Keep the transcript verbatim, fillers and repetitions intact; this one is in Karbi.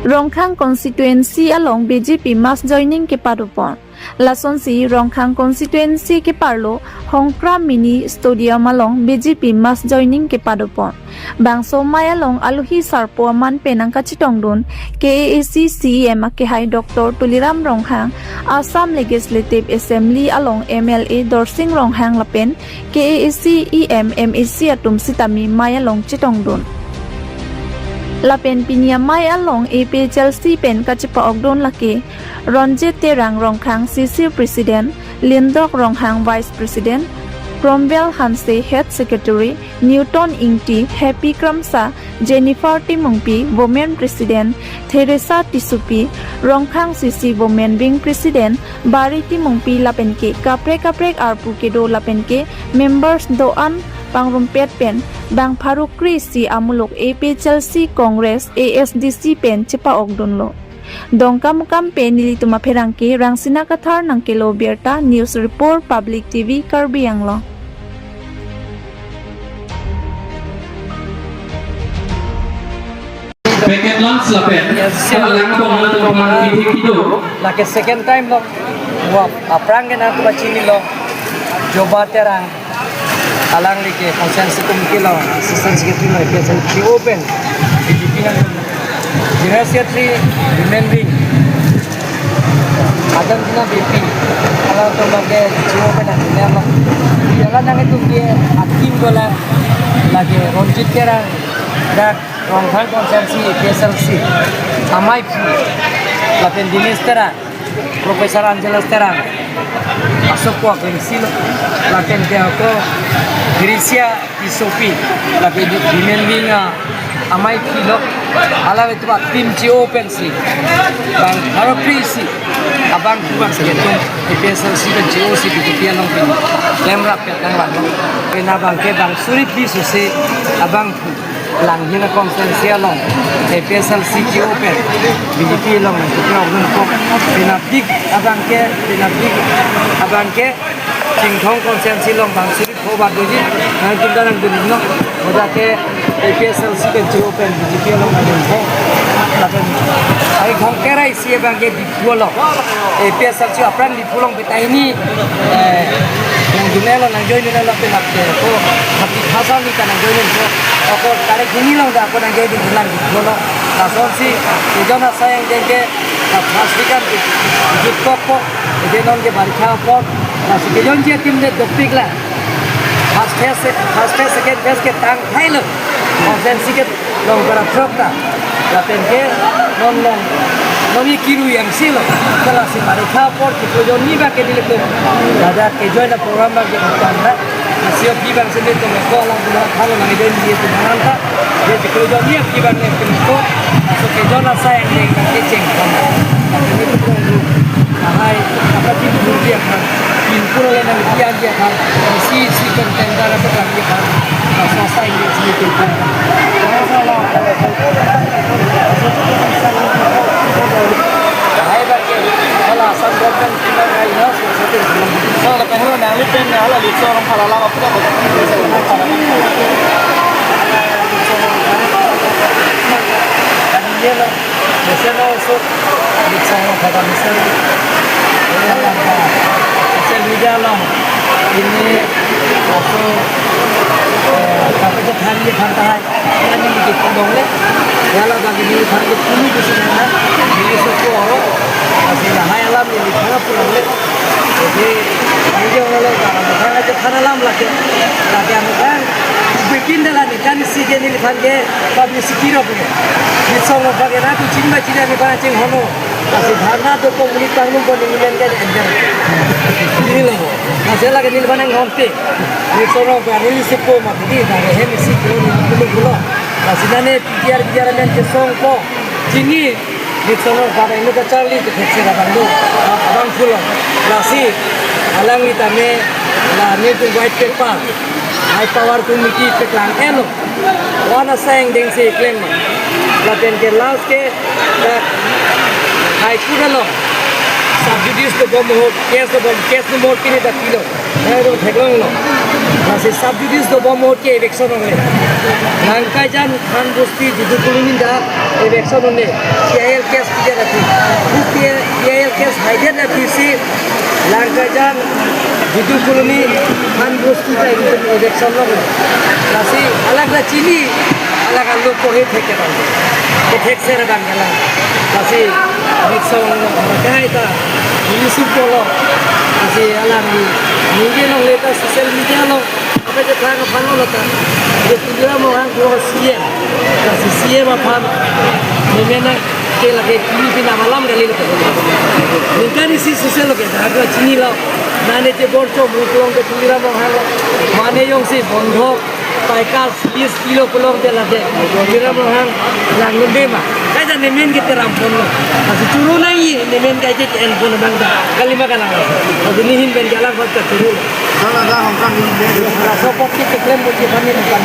Rongkhang constituency along B J P mass joining kepadopon. Lasonsi Rongkhang constituency keparlo Hongkra Mini Stadium along B J P mass joining kepadopon. Bangso amei along alohi sarpo aman pen nangkachetongdun K A A C C E M akehai Doctor Tuliram Ronghang, Assam Legislative Assembly along M L A Dorsing Ronghang lapen K A A C E M, M A C atum sitame amei along chetongdun. Lapen pini amei along A P H L C pen kachepa-okdun lake Ronjit Terang Rongkhang C C President, Lindok Ronghang Vice President, Cromwell Hanse Head Secretary, Newton Ingti, Happy Kramsa, Jennifer Timungpi, Women President, Theresa Tissopi, Rongkhang C C Women Wing President, Bari Timungpi lapen ke kaprek kaprek arpu kedo lapen ke members do-an pangrumpet pen bang pharo kre-isi amuluk A P H L C Congress A S D C pen chepa-okdunlo. Dongkamukam pen nelitum apherangke Rangsina Kathar nangkelo birta, News Report, Public T V, Karbi Anglong. Packet lunch lapen. Yes, sir. Alang abang alang abang alang bibik kido. Lake second time lo. Wah, aphrang ke nangtum pachinilo. Joba Terang. Alangli ke constituency committee lo, assistant secretary lo, A P H L C open. B J P nang general secretary, women wing. Adam tina B P. Alangtum abang ke C O pen nang lo. Jalan nangtum ke akim dolang. Lake Ronjit Terang. Dak Rongkhang constituency A P H L C amei aphu lapen Dinesh Terang, Professor Angelus Terang, asok ko akleng silo, lapen ke ako Gracia Tissopi, lapen di women wing amei aphu lo, hala betu team C O pensi, bang pharo kre-isi, abang kubang segetum A P H L C pen C O si B J P along pen, lemrap pen nang lo, pen abang ke bang suri pi suse, abang Langhin constituency along A P H L C C O pen B J P along nangkepon-okdunpo. Penapik abang ke, penapik abang ke Chinthong constituency along bang suri pho bat doji, nangtum ta nangdunlo. Hadak ke A P H L C pen C O pen B J P along nangdunpo. Lapen ai khong kerai si abang ke Diphu along, A P H L C apran Diphu along pen tahini, eh, nangdunlo, nangjoin dunlo penap ke ako, mati khasa ni ta nangjoin dunpo. Ako tarik hini along ta ako nangjoin dunlang Diphu along. Lasonsi, ejon asai angdeng ke, ta first weekend ke, jut kokpo, eje non ke barikha apor, lasi kejonji ateam de dopik la. First phase, first phase, second phase ke tangthailo. Constituency ke Longkara throk ta. Lapen ke non long, non ye kiru yang silo. Kala si barikha apor kipu jonni ba ke nelitum. Ladak kejoin a-program ba ke utang na. Asio pi bang sini tum ko lang dua thalo nang join di tum nang ta. Ye kipu jonni pi bang ne tum ko. So kejon asai angdeng ke cheng. Ini tum ko. Ahai, apa tim dulu dia kan? Pinpur oleh nang dia dia kan? Si si kan tenda apa kan dia kan? Nah, selesai dia sini pinpur. Ahai bagi, kalau Assam government kita kaya, so, so, so, so. So, lepas itu nang lipen, nang ala liso orang pala lama pun apa? Kan dia lah. Mesen also, Diphu along kata mesen. Ini langka. Social media along. Ini also, eh, kata je than ye than tahai. Ini kita dong le. Wala bagi ini than ye pulu di sini na. Ini suku orang. Masih lahai alam ini than pulang le. Jadi, ini dia orang lo, kalau misalnya ke than alam lagi, lagi anu kan, bikin dah lah nih, kan si ke nelitum ke publicity ro punya. Di song lo bagi na tu chin ba chin ni ba ching hono. Masih dharna tu komunitas nung komunitas kan ender. Ini lo, masih lagi nelitum yang ngonte. Di song lo bagi ini si ko ma, ini bagi hem si ko ni pulo pulo. Masih nane P T R, P T R men ke song ko. Chini Nixon lo pada ini ke Charlie ke kecil abang tu, abang pulo. Lasi, alangli tame, la nelitum white paper, high power committee peklang elo. Wana sang deng si klem ma. Lapen ke last ke, ke High Court along sub judice dobom ahut, case dobom, case number pini ta pilo. Nang do theklonglo. Lasi sub judice dobom ahut ke eviction longle. Langkaijan Khan Bosti Judu Colony ta eviction un-e, P I L case pidet aphi. Pu P I L case haidet aphi si Langkaijan Judu Colony Khan Bosti ta eviction lo. Lasi alangli chini, alang alo kohe thek kedam, kethek ser dam kelang. Lasi eviction lo, kaita, ini supo lo. Lasi alangli, mungkin lo leta social media lo. Apa je thang aphan lo ta. Je Tuliram Ronghang ko C M. Lasi C M aphan. Memena ke lake kini pina malam kali lo. Ningkan isi suse lo ke, agak chini lo. Nane je borcho mu pulang ke Tuliram Ronghang lo. Mane jongsi bondhok, paika bis kilo pulang je lake. Tuliram Ronghang lang lunde ma. Kaita nemen ke teram pon lo. Lasi churu nangji, nemen kaike en pon bang ta. Kalima kalang. Lasi nehin pen jalan buat ke churu. Sana dah hongkang ni. Rasa poti keklem buat ke kami bukan.